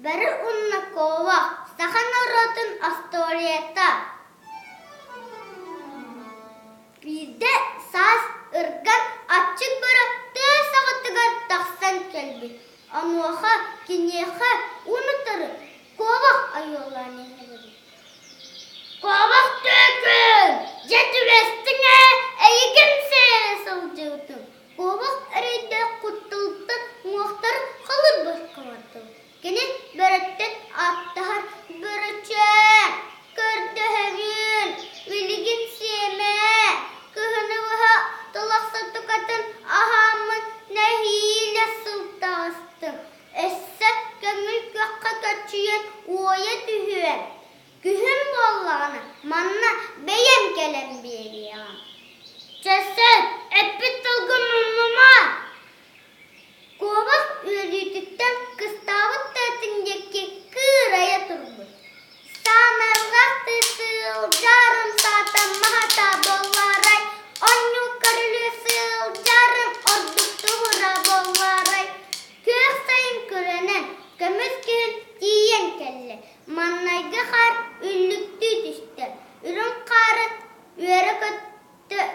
Бары Уннакова саха норуотун остуоруйата. Биирдэ саас ырган аччык бөрө тыа саҕатыгар тахсан кэлбит. Онуоха киниэхэ уун-утары куобах ойуолаан иһэр эбит. Куобах түөкүн! Дьэ түбэстиҥ ээ, эйигин сиэри сылдьыбытым. Куобах эрэйдээх кутталыттан уҥуохтара халыр босхолоттум. Кини бөрөттөн ааттаһар бөрөчөөн, көрдөһөбүн, билигин сиэмэ, кыһыны быһа талахсытыкатын аһааммын нэһиилэ сылтаҕастым. Өссө көҥүл күөххэ көччүйэн уойа түһүөм. Күһүн буоллаҕына манна бэйэм кэлэн биэриэҕим. Чэ сөп, эппит тылгын умнума. Куобах үөрүүтүттэн кыстаабыт тыатын диэки кыырайа турбут. Саанарҕах сылдьарым саатаммаһата буолларай, Онньуу көрүлүө сылдьарым ордук туһура буолларай. Күөх сайын күрэнэн, көмүс күһүн тиийэн кэллэ. Маннайгы хаар үллүктүү түстэ, үрүҥ хаары үөрэ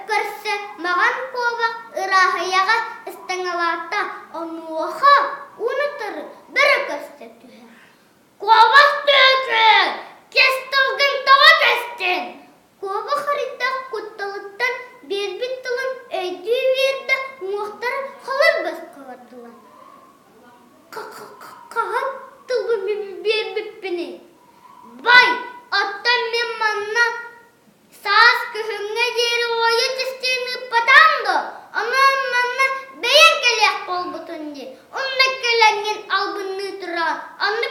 көрсө маҕан куобах ырааһыйаҕа ыстаҥалаата, онуоха уун-утары бөрө көстө түһэр. Куобах түөкүн! Кэс тылгын тоҕо кэстиҥ? Куобах харыйдаах кутталыттан биэрбит тылын өйдүү биэрдэ, уҥуохтара халыр босхо бардылар. Хаһан тылбын биэрбиппиний? Бай, оттон мин манна саас күһүҥҥэ диэри уойа түстүөн ыыппатаам дуо? Онон манна бэйэҥ кэлиэх буолбутун дии. Онно кэлэҥҥин албынныы тураҕын. Оннук.